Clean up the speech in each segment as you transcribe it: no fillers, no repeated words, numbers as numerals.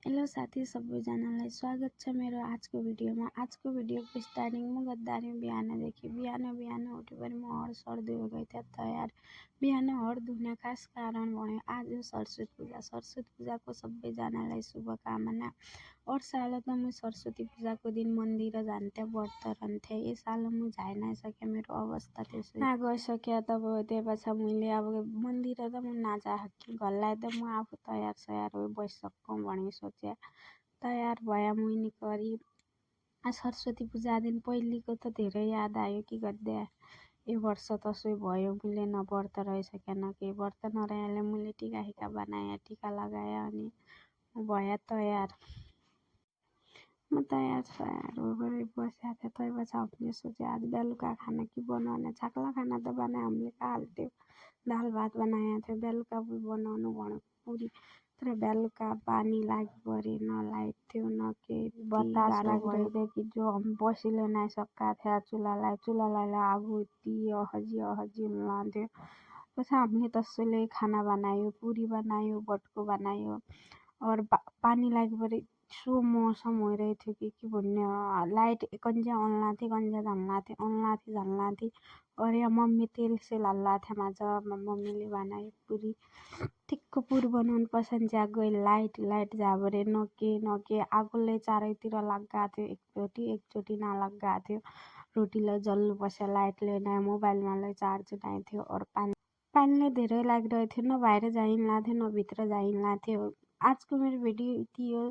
Hello साथी सबैजनालाई स्वागत छ मेरो आजको भिडियोमा। आजको भिडियोको स्टार्टिङ म गर्दाखेरि बिहानदेखि बिहान उठेपछि म हर धुयो गए तयार। बिहान हर धुने खास कारण भन्यो आज सरस्वती पूजाको सबैजनालाई शुभकामना। और साल त म सरस्वती पूजाको दिन मन्दिर जान्थे व्रत रहन्थे। ये साल म जाइ नै सके, मेरो अवस्था त्यसै ना गइसके। तब त्यही पछा मैले अब मन्दिर त म नाजा हक्की घरलाई त म आफू तयार हो बसिसक्कौँ भनी सोचे। तयार भए मुइनी करी सरस्वती पूजा दिन पहिलेको त धेरै याद आयो कि गद्दे। ए वर्ष तसै भयो, मैले न व्रत रहिसके न केही। व्रत नरहेले मैले टिका हिका बनाए, टिका लगाए अनि भए तयार। म तयार हो गई बसिया थिएँ। तै पछा हमने सोचे आज बेलुका खाना की बनाउने। छाकला खाना त बनाए हमले का हाल्थ्यो, दाल भात बनाए थियो। बेलुका बनाउनु भनेको पुरी, तर बेलुका पानी लागि परेन, लाइट थियो न केही, बतास लागिरहेको कि जो हम बसिले नै सक्का थिए चुलालाई आगो यति अहजी हुन्लान्थ्यो। पछा हमले तसैले खाना बनायो, पुरी बनायो, बटको बनायो और पानी लागि परे। सो मौसम होइरहेको थियो कि भन्ने, लाइट कंजे ऑनला थी और या मम्मी तेल सेल हल्ला थे माझा। मम्मीले बनाई पुरी, ठिक्क पुरी बनाउनु पसन्द जा गई। लाइट जाबरे न के आगोले चारैतिर लाग्गा थियो। एकचोटि ना लाग्गा थियो। रोटीलाई जल्नु पर्छ, लाइटले नै, मोबाइलमा लै चार्ज नै थियो और पानीले धेरै लागिरहेको थियो। न बाहिर जाइन थियो न भित्र जाइन थियो। आजको मेरो भिडियो यति हो।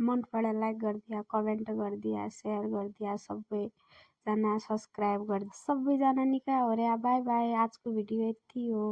मन परे लाइक गरिदिया, कमेन्ट गरिदिया, सेयर गरिदिया, सबैजना सब्सक्राइब गरिदिया। सबैजना निका हो रे। By by. आजको भिडियो यति हो।